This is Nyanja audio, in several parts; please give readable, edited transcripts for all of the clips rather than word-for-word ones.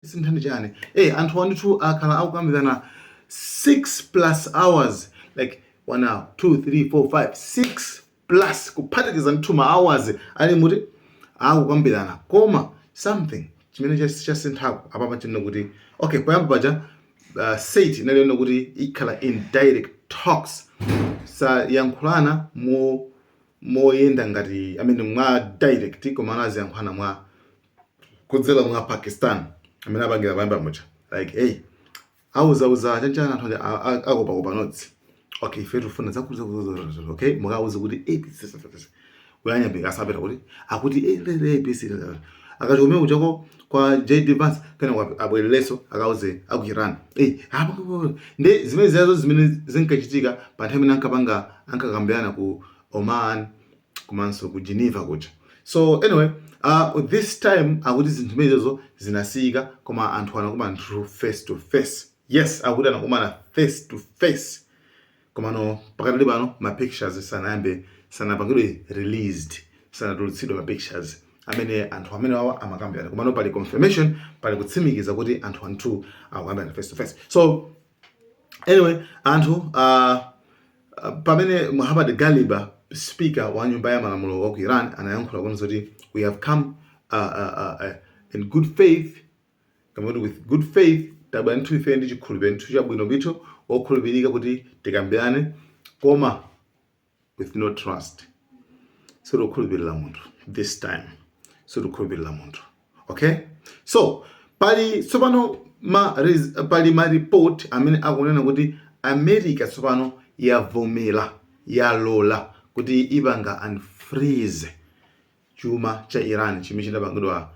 Sinthani chani? Anthu andithu akhala akukambirana 6 plus hours, like 1 hour, 2, 3, 4, 5, 6 plus, kuphatikiza ndithu ma hours ali muti akukambirana. Koma something chimene chasinthako apapa chinena kuti, okay, poyamba paja SATE inali kuti ikhala in direct talks, sayankhulana moyenda ngati amene mwa direct, koma anaziyankhulana mwa kudzera mwa Pakistan amene apangira payamba mucha, like, hey, auzauza chanchana, anthu aja akopakopa notes, okay, ife tifuna zakuti zakuti, okay, mukauze kuti ABC, uyanyambika asapita kuti akuti ABC, akati kumene kuchako kwa JD Vance, kana abwerereso akauze aku Iran. Apo ndi zimene ziyazo zimene zinkachitika pa nthawi imene ankapanga, ankakambirana ku Oman komanso ku Geneva kuja. So anyway, this time akuti zinthu zimenezo zinasiyika, koma anthu anakumana ndithu face to face. Yes, akuti anakumana face to face, komano pakatali pano ma pictures sanayambe, sanapangidwe released, sanatulutsidwe ma pictures amene anthu amene wawa amakambirana. Komano pali confirmation, pali kutsimikiza kuti anthu akukambirana face to face. So anyway, anthu pamene Muhammad Ghalibaf, speaker wa nyumba ya malamulo wa ku Iran, anayankhula kuona kuti we have come in good faith, kamati with good faith, tabwera ndithu ife ndi chikhulupiriro ndithu chabwino ndithu, wokhulupirika kuti tikambirane, koma with no trust, sitikukhulupirira munthu this time, sitikukhulupirira munthu. Okay, so pali tsopano pali ma report amene akunena kuti America tsopano yavomera, yalola kuti ipanga unfreeze chuma cha Iran chimene chinapangidwa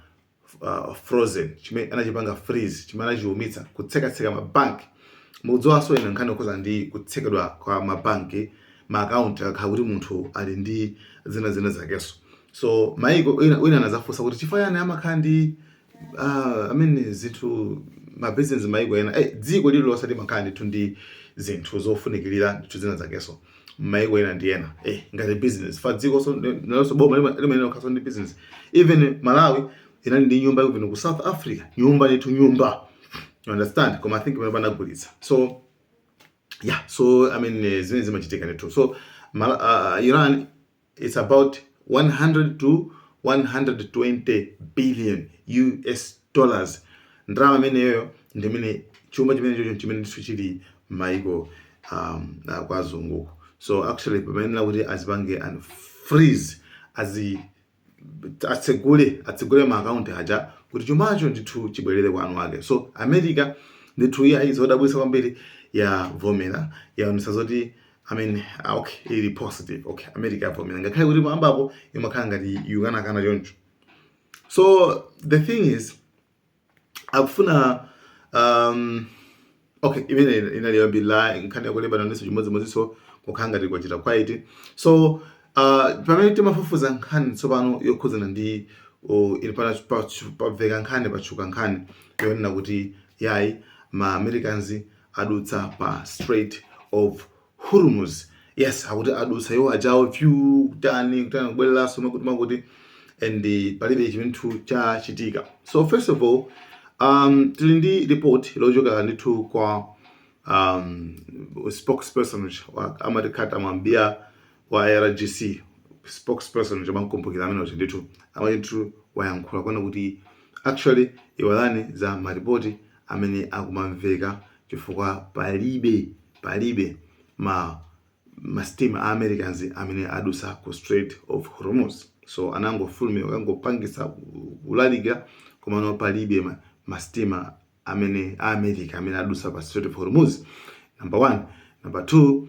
frozen, chimene anachipanga freeze, chimene anachiumitsa, kutsekatseka mabanki. Mukudziwanso ine nkhani yokhuza ndi kutsekedwa kwa mabanki, maakaunti, akakhala kuti munthu ali ndi zina zina zakenso. So maiko wina anazafunsa kuti chifukwa yani amakhala ndi amene zinthu, mabizinesi, maiko ena, dziko lililonse limakhala ndithu ndi zinthu zofunikirira ndithu zina zakenso maiko ena ndi ena, ngati business fa dziko, so nalonso boma limayenera kukhalanso ndi business. Even Malawi inali ndi nyumba even ku South Africa, nyumba ndithu, nyumba, you understand? Koma I think pano panagulitsa. So yeah, so I mean, zimene zimachitika ndithu. So Iran, it's about 100 to 120 billion US dollars, ndalama imeneyo ndimene chuma chimene chocho chimene ndithu chili m'mayiko kwa azunguko. So actually pamayenera kuti azipange unfreeze, azi atsegule ma akaunti aja kuti chumacho ndithu chibwerere kwa anu ake. So America ndithu iyayi, zodabwitsa kwambiri, yavomera, yaonetsa zoti, I mean, okay, ili positive. Okay, America yavomera ngakhale kuti pambapo imakhala ngati yukanakana choncho. So the thing is, akufuna okay, imene inali yoyambirira nkhani yaku Lebanon ndiso chimodzimodzinso, kukhala ngati kwachita quiet. So pamene timafufuza nkhani tsopano yokhudzana ndi ili pamveka nkhani, patchuka nkhani yonena kuti yayi, ma Americans adutsa pa Strait of Hormuz. Yes, akuti adutsa iwo ajawo vyu, kutani kutani, kubwereranso makuti makuti, and palibe chimene chachitika. So first of all, tili ndi report lochoka ndithu kwa spokesperson amati Khatam Anbiya wa IRGC, spokesperson chomankumbukira amene uti ndithu amati ndithu wayankhula kuona kuti actually iwalani za maripoti amene akumamveka, chifukwa palibe ma masitima a Americans amene adusa ku Strait of Hormuz. So anangofulumira kangopangisa kulalikira, komano palibe masitima amene a America amene adusa pa Strait of Hormuz, number one. Number two,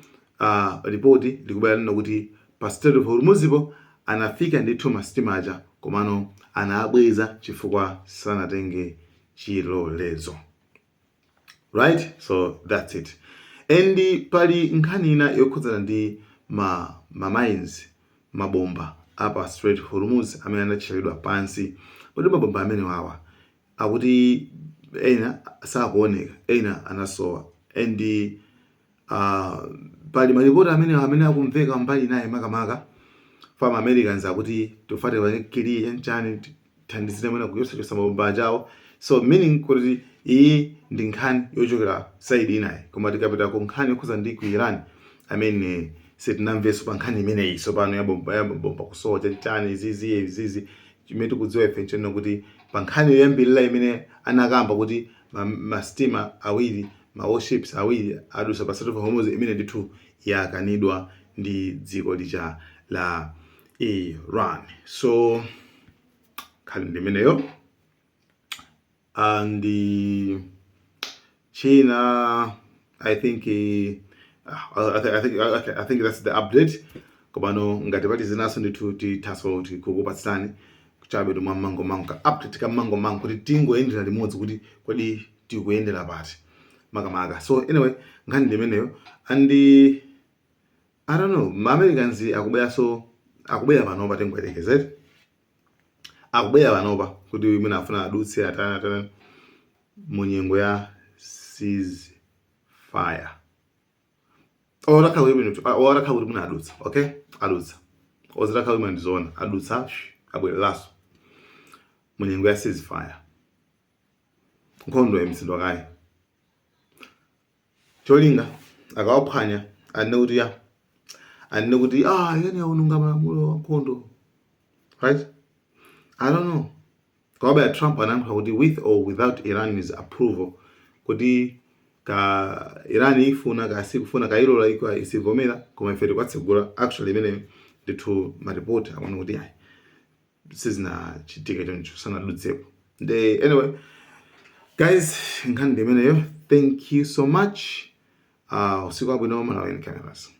ripoti likubwera nino kuti pa Strait of Hormuz po anafika ndithu masitima aja, komano anabweza chifukwa sanatenge chilolezo, right? So that's it. And pali nkhani ina yokhudzana ndi ma mines, mabomba apa Strait Hormuz amene anatcheredwa pansi. Kodi mabomba amene wawa akuti ena sakuoneka, ena anasowa, and pali maripoti amene akumveka mbali naye makamaka from Americans akuti tifate pakiliya chanchani, thandizire mwina kuchosachosa mabomba ajawo. So meaning kuti iyi ndi nkhani yochokera side inayi, koma tikapita ku nkhani yokhuza ndi ku Iran, amene sitinamvenso pa nkhani imeneyi. Sopano yabomba kusowa chachani, izizi izizi. Chimene tikudziwa ife nchonena kuti pa nkhani yoyambirira imene anakamba kuti masitima awiri, ma warships awiri adusa pa Strait of Hormuz, imene ndithu yakanidwa ndi dziko lija la Iran. So nkhani ndi imeneyo. And China, I think okay, I think that's the update. Komano ngati pali zinaso ndithu tithaso tikukupatsirani chabe mwa mangomango, ka update ka mangomango, kuti tingoyendera limodzi kuti kodi tikuyendera pati makamaka. So anyway, nkhani ndi imeneyo. And I don't know, ma Americans akubweranso, akubwera panopa, tingoyerekezere akubwera panopa kuti mwina afuna adutse, atana atana mu nyengo ya ceasefire. Otakhala kuti mwina adutsa, okay, adutsa, ozitakhala kuti mwina ndizoona adutsa, abwereranso mu nyengo ya ceasefire, nkhondo yamitsidwa kaye, cholinga akawaphwanya anene kuti ya, anene kuti ah, yani yaononga malamulo a nkhondo, right? I don't know. Komabe Trump anayankhula kuti with or without Iran's approval, kuti ka Iran ifuna ka sikufuna, kailola iko isivomera, koma ife tikwatsegula. Actually imene ndithu maripoti akuona kuti ayi, sizinachitike choncho, sanadutsepo. Nde anyway guys, nkhani ndi imeneyo. Thank you so much. Usiku wabwino. Malawi Cameras.